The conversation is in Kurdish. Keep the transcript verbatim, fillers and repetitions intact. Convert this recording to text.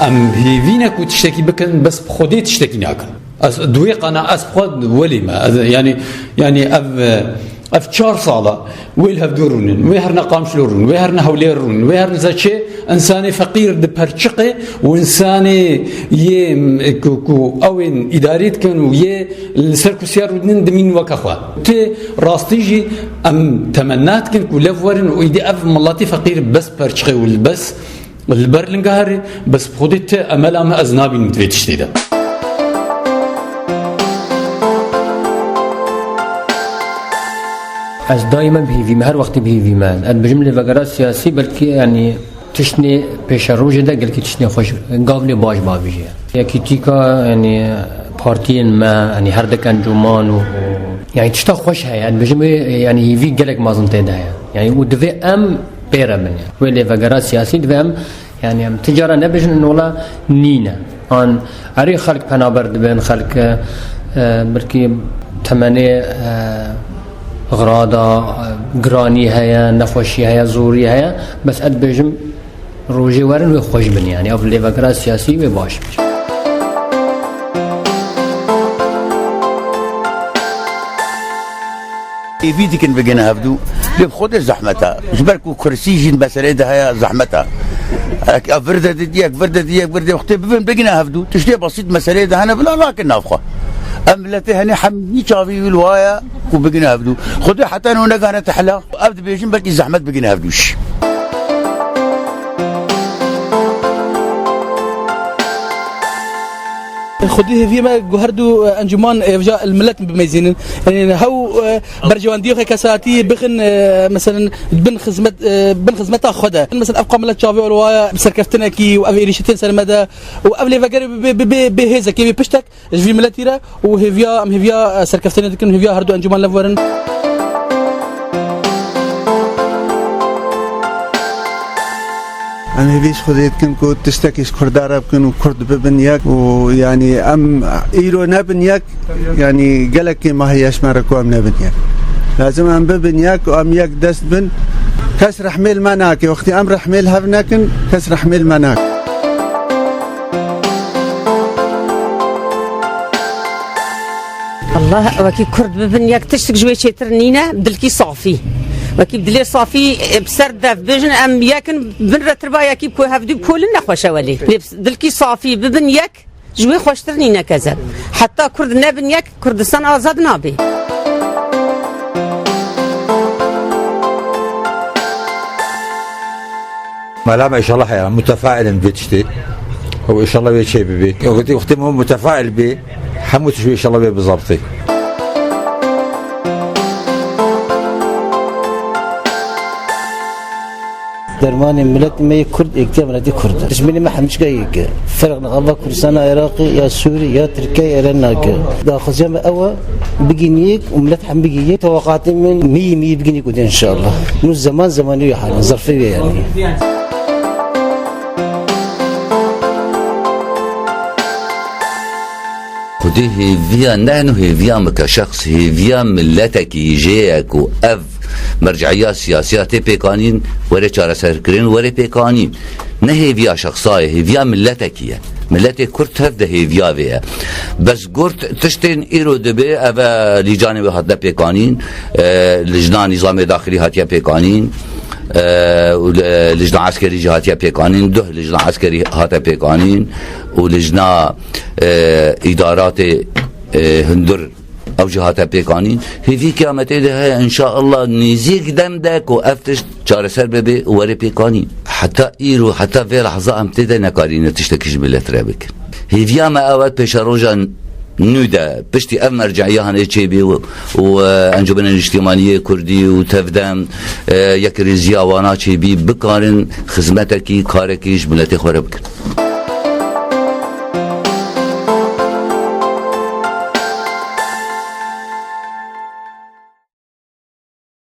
Em hêvî ne ku tiştekî bikin, bes bi Xwedê tiştekî nakin. Ez di wê qana ez bi xwe welê me. Ez, yanî, yanî ev, ev çar sala wê li hevdû rûnin, wê herine Qamişlo rûn, wê herine Hewlêr rûn, wê herine Zeçê, însanê feqîr diperçiqe û însanê yê, m, ku, ku ew ên îdarî dikin û yê li ser kursiyê rûdinin dimîn weke xwe. Tê rastî jî em temenna dikin ku lev werin û îdî ev miletî feqîr bes perçiqe û li bes Li ber linga herê, bes bi Xwedê ti emela me ez nabînim di vê tiştê de. Ez daîmen bi hêvî me, her wextî bi hêvî me. Ez dibêjim lêvegera siyasî belkî, yanî, tiştê pêşerojê de gelkî tiştê xweş, gavnê baş bavêje. Yekîtîka, yanî, partiyên me, yanî, her dek encûman û, û, yanî, tişta xweş heye. Ez dibêjim wê, yanî, hêvî gelek mezin tê de heye. Yanî, û divê em pê re bin. Wê lêvegera siyasî divê em, yanî em ti cara nebêjin wela nîne. An erê xelk penaber dibin, xelk, e, belkî temenê, e, xirada, e, giranî heye, nexweşî heye, zorî heye. Bes ez dibêjim rojê werin wê xweş bin, yanî ev lêvegera siyasî wê baş bin. Êvî dikin bigihine hevdû. Lê bi Xwedê zehmet e. Ji ber ku kursî jî meselê de heye, zehmet e. Ek ev vir de didî, ek vir de didî, ek vir de, wextê bibin bigihine hevdû. Tiştê besît meselê de hene bila nakin nav xwe. Em miletê henê hemî çavî wî li wa ye ku bigihine hevdû. Xwedê heta no negane te hela. Ev dibêjin belkî zehmet bigihine hevdû jî. Xwedî hêviyê me ku her du, e, encûman, e, vêca li milet bimeyzînin. Yanî hew, e, berjewendiyê xwe kesatî bixin, e, meselen bin xizmet, e, bin xizmeta xwe de. Meselen ev qamile çavê olwaya bi serkeftinekî û ev êrîşitên ser me de û ev lêvegerê bi, bi, bi, bi hêzekê, bi piştek ji vî miletî re û hêviya, em hêviya, e, serkeftinê dikin, hêviya her du encûman lev werin. Em hêvî ji Xwedê dikin ku tiştekî ji Kurda re bikin û Kurd bibin yek û, yanî, em îro nebin yek, yanî, gelek kêma heye ji me re ku em nebin yek. Lazim em bibin yek û em yek dest bin. Kes rehmê li me nake. Wextî em rehmê li hev nekin, kes rehmê li me nake. Allah, wekî Kurd bibin yek, tiştik ji wê çêtir nîne, dilkî safî. Wekî dilê safî, e, bi ser dev bêjin, em yekin, bin re tirba yekî bi ku hevdû bi kolin nexweş e welê. Lê dilkî safî bibin yek, ji wê xweştir nîne kezeb. Heta Kurd nebin yek, Kurdistan azad nabe. Mela me, înşallah, ya, mutefaîl in vê tiştê. Û înşallah wê çê bibe. Wextê, wextê me mutefaîl bê, hemû tişt wê înşallah wê bizabitê. Dermanê miletê me yê Kurd, êktiya miletê Kurd e. Dijminê me hemîçka yek e. Ferq nake, ava Kurdistana Iraqê, ya Sûrî, ya Tirkiye, ya Eren nake. Daxwaziya me ew e, bigîn yek û milet hem bigî yek. Tewaqatê min mî yî mî yî bigîn yek û dê înşallah. Nû zeman zemanê wê hal e, zerfê wê yanî. Xwedê hêviya, ne heno hêviya min ke şexs, hêviya miletekî jê ye ku ev merciya siyasiya tê pêkanîn, were çareserkirin, were pêkanîn. Ne hêviya şexsa ye, hêviya miletekî ye. Miletê Kurd tev de hêviya vê ye. Bes Kurd tiştên îro dibe, ev e lîcanê wê hatine pêkanîn, e, lijna nîzamê daxilî hatiye pêkanîn, e, û li, lijna eskerî jî hatiye pêkanîn, duh lijna eskerî hate pêkanîn û lijna, e, îdaratê, e, hundir ew jî hate pêkanîn. Hêvî kiyametê de heye, înşaallah nêzîk dem de ku ev tişt çareser bibe û were pêkanîn. Heta îro, heta vê lehza em tê de nekarîne tiştekî ji milet re bikin. Hêviya me ew e, pêşeroja nû de, piştî ev merceya hanê çêbî û, û, e, Encûmena Niştimaniyê Kurdî û Tevdem, e, yekrêziya wana çêbî, bikarin xizmetekî, karekî ji miletê xwe re bikin.